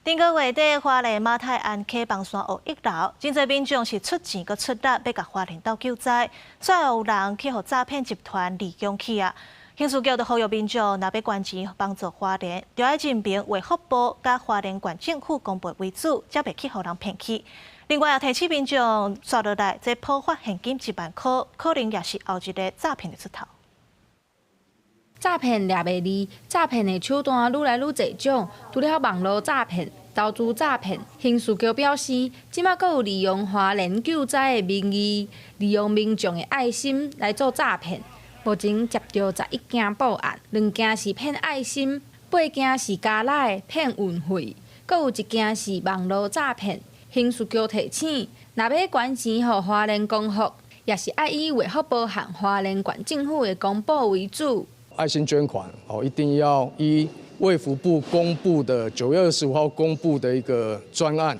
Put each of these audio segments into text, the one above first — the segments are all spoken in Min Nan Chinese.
頂個月底，花蓮馬太鞍溪崩山湖溢流，真濟民眾是出錢閣出力，欲共花蓮鬥救災，煞有人去予詐騙集團利用去啊！刑事局就呼籲民眾，若欲捐錢幫助花蓮，就愛認明衛福部佮花蓮縣政府公布為主，才袂去予人騙去。另外，也提醒民眾，紲落來這普發現金1萬箍，可能也是後一个詐騙的出頭。詐騙掠袂離，詐騙的手段愈來愈濟種，除了網路詐騙、投資詐騙，刑事局表示，這馬閣有利用花蓮救災的名義，利用民眾的愛心來做詐騙。目前接著11件報案，兩件是騙愛心，八件是加來騙運費，閣有一件是網路詐騙。刑事局提醒，若欲捐錢予花蓮光復，也是愛以衛福部和花蓮縣政府的公布為主。愛心捐款哦，一定要依衛福部公布的9月25號公布的一個專案，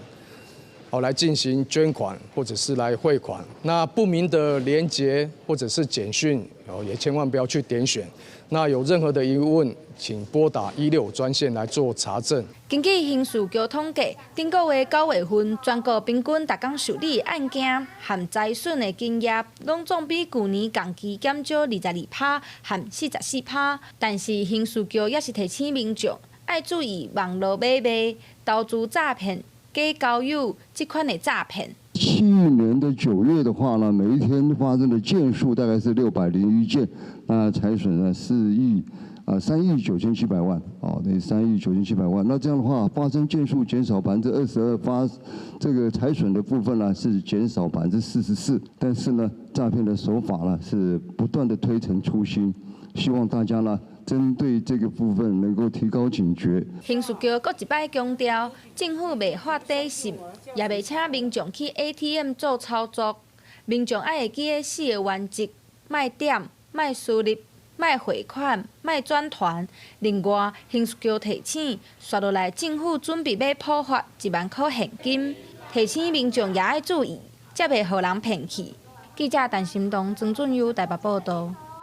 哦來進行捐款或者是來匯款。那不明的連結或者是簡訊哦，也千萬不要去點選。那有任何的疑問，請撥打165專線來做查證。根據刑事局統計，頂個月9月份全國平均逐工受理案件和財損的金額，攏總比舊年同期減少22%和44%。但是刑事局也是提醒民眾，愛注意網路買賣、投資詐騙、假交友這款的詐騙。去年的9月的話呢，每一天發生的件數大概是601件，那財損呢4億啊3億9700萬，哦，等於3億9700萬。那這樣的話，發生件數減少22%，發這個財損的部分呢是減少44%。但是呢，詐騙的手法呢是不斷的推陳出新，希望大家呢針對這個部分能夠提高警覺。刑事局閣一擺強調，政府袂發短信，也袂請民眾去 ATM 做操作。民眾愛會記得四个原則：莫點、莫輸入、莫匯款、莫轉傳。另外，刑事局提醒，紲落來政府準備欲普發1萬箍現金，提醒民眾也愛注意，才袂予人騙去。記者陳心東、曾俊優台北報導。